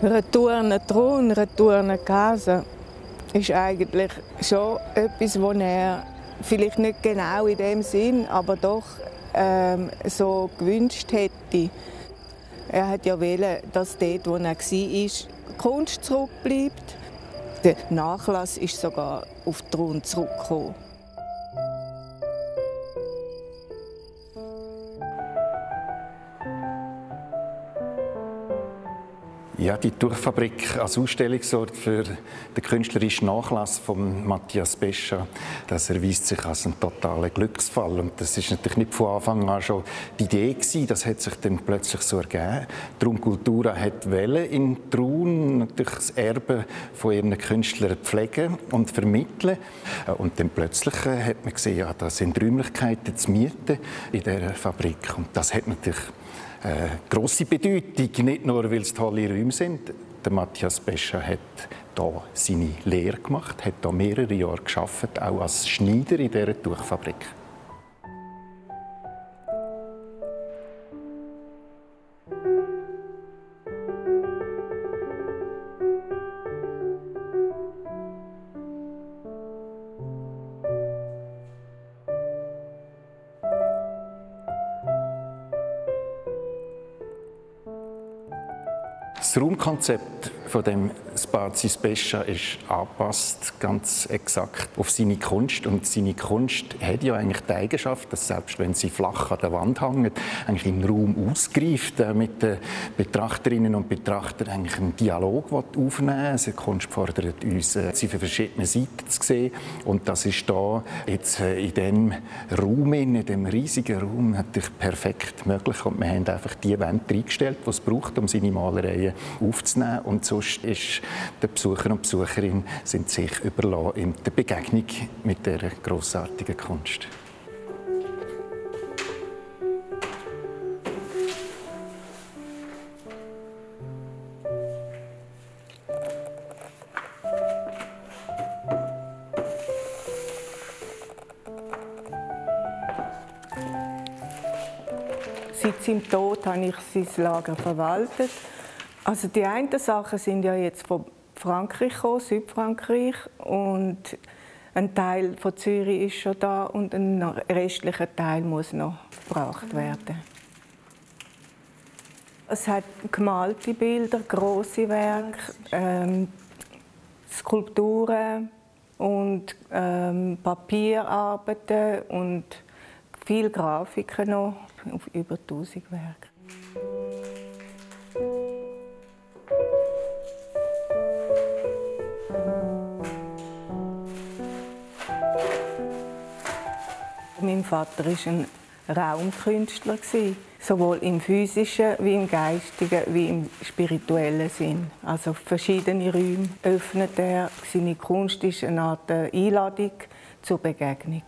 Return Thron, Return Casa ist eigentlich schon etwas, was er vielleicht nicht genau in dem Sinn, aber doch so gewünscht hätte. Er hat ja wollen, dass dort, wo er war, die Kunst zurückbleibt. Der Nachlass ist sogar auf den Thron zurückgekommen. Ja, die Tuchfabrik als Ausstellungsort für den künstlerischen Nachlass von Matthias Bescha, das erweist sich als ein totaler Glücksfall. Und das ist natürlich nicht von Anfang an schon die Idee gewesen. Das hat sich dann plötzlich so ergeben. Drum Cultura hat Welle in Thun natürlich das Erbe von ihren Künstlern pflegen und vermitteln. Und dann plötzlich hat man gesehen, ja, da sind Räumlichkeiten zu mieten in dieser Fabrik. Und das hat natürlich grosse Bedeutung, nicht nur, weil es tolle Räume sind. Der Matthias Bescha hat hier seine Lehre gemacht, hat hier mehrere Jahre gearbeitet, auch als Schneider in dieser Tuchfabrik. Das Raumkonzept von dem Spazio Bescha ist angepasst, ganz exakt auf seine Kunst. Und seine Kunst hat ja eigentlich die Eigenschaft, dass selbst wenn sie flach an der Wand hängt, eigentlich im Raum ausgreift, mit den Betrachterinnen und Betrachtern eigentlich einen Dialog aufnehmen. Die Kunst fordert uns, sie von verschiedenen Seiten zu sehen. Und das ist da jetzt in diesem Raum, in diesem riesigen Raum, natürlich perfekt möglich. Und wir haben einfach die Wände reingestellt, die es braucht, um seine Malereien aufzunehmen. Und sonst ist der Besucher und Besucherin sind sich überlassen in der Begegnung mit dieser grossartigen Kunst. Seit seinem Tod habe ich sein Lager verwaltet. Also die einen Sachen sind ja jetzt von Frankreich gekommen, Südfrankreich, und ein Teil von Zürich ist schon da und ein restlicher Teil muss noch gebraucht werden. Es hat gemalte Bilder, grosse Werke, Skulpturen und Papierarbeiten und viele Grafiken noch, auf über 1000 Werke. Mein Vater war ein Raumkünstler, sowohl im physischen, wie im geistigen, wie im spirituellen Sinn. Also verschiedene Räume öffnet er. Seine Kunst ist eine Art Einladung zur Begegnung.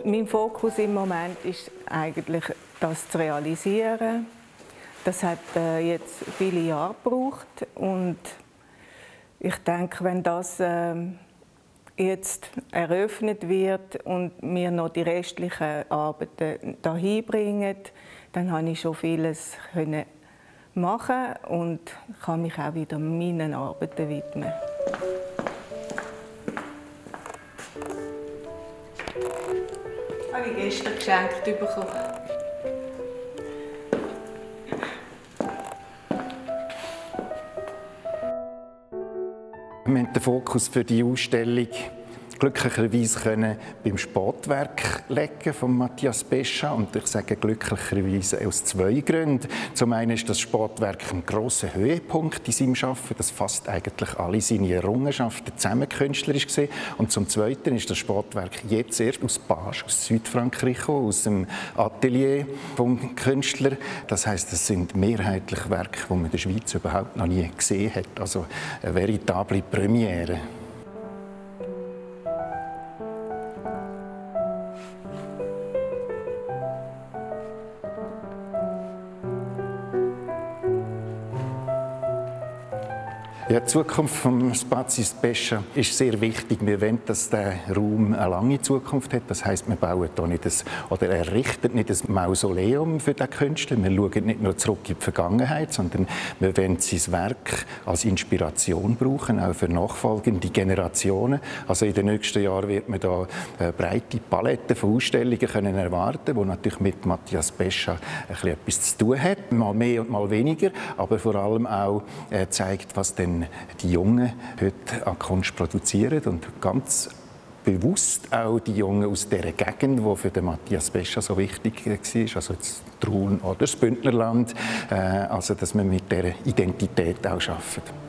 Mein Fokus im Moment ist eigentlich, das zu realisieren. Das hat jetzt viele Jahre gebraucht und ich denke, wenn das jetzt eröffnet wird und wir noch die restlichen Arbeiten dahin bringen, dann habe ich schon vieles machen und kann mich auch wieder meinen Arbeiten widmen. Habe ich gestern geschenkt bekommen. Wir haben den Fokus für die Ausstellung glücklicherweise beim Spätwerk legen von Matthias Bescha. Und ich sage glücklicherweise aus zwei Gründen. Zum einen ist das Spätwerk ein grosser Höhepunkt in seinem Schaffen, das fast eigentlich alle seine Errungenschaften zusammen künstlerisch gesehen. Und zum Zweiten ist das Spätwerk jetzt erst aus Basch, aus Südfrankreich gekommen, aus dem Atelier vom Künstler. Das heisst, es sind mehrheitlich Werke, die man in der Schweiz überhaupt noch nie gesehen hat. Also eine veritable Premiere. Ja, die Zukunft vom Spazio Spescia ist sehr wichtig. Wir wollen, dass der Raum eine lange Zukunft hat. Das heisst, wir bauen hier nicht oder errichten nicht ein Mausoleum für den Künstler. Wir schauen nicht nur zurück in die Vergangenheit, sondern wir wollen sein Werk als Inspiration brauchen, auch für nachfolgende Generationen. Also in den nächsten Jahren wird man da eine breite Palette von Ausstellungen können erwarten, die natürlich mit Mattia Spescia etwas zu tun hat, mal mehr und mal weniger, aber vor allem auch zeigt, was denn die Jungen heute an Kunst produzieren und ganz bewusst auch die Jungen aus dieser Gegend, die für den Mattia Spescia so wichtig war, also das Trun oder das Bündnerland, also dass wir mit dieser Identität auch arbeiten.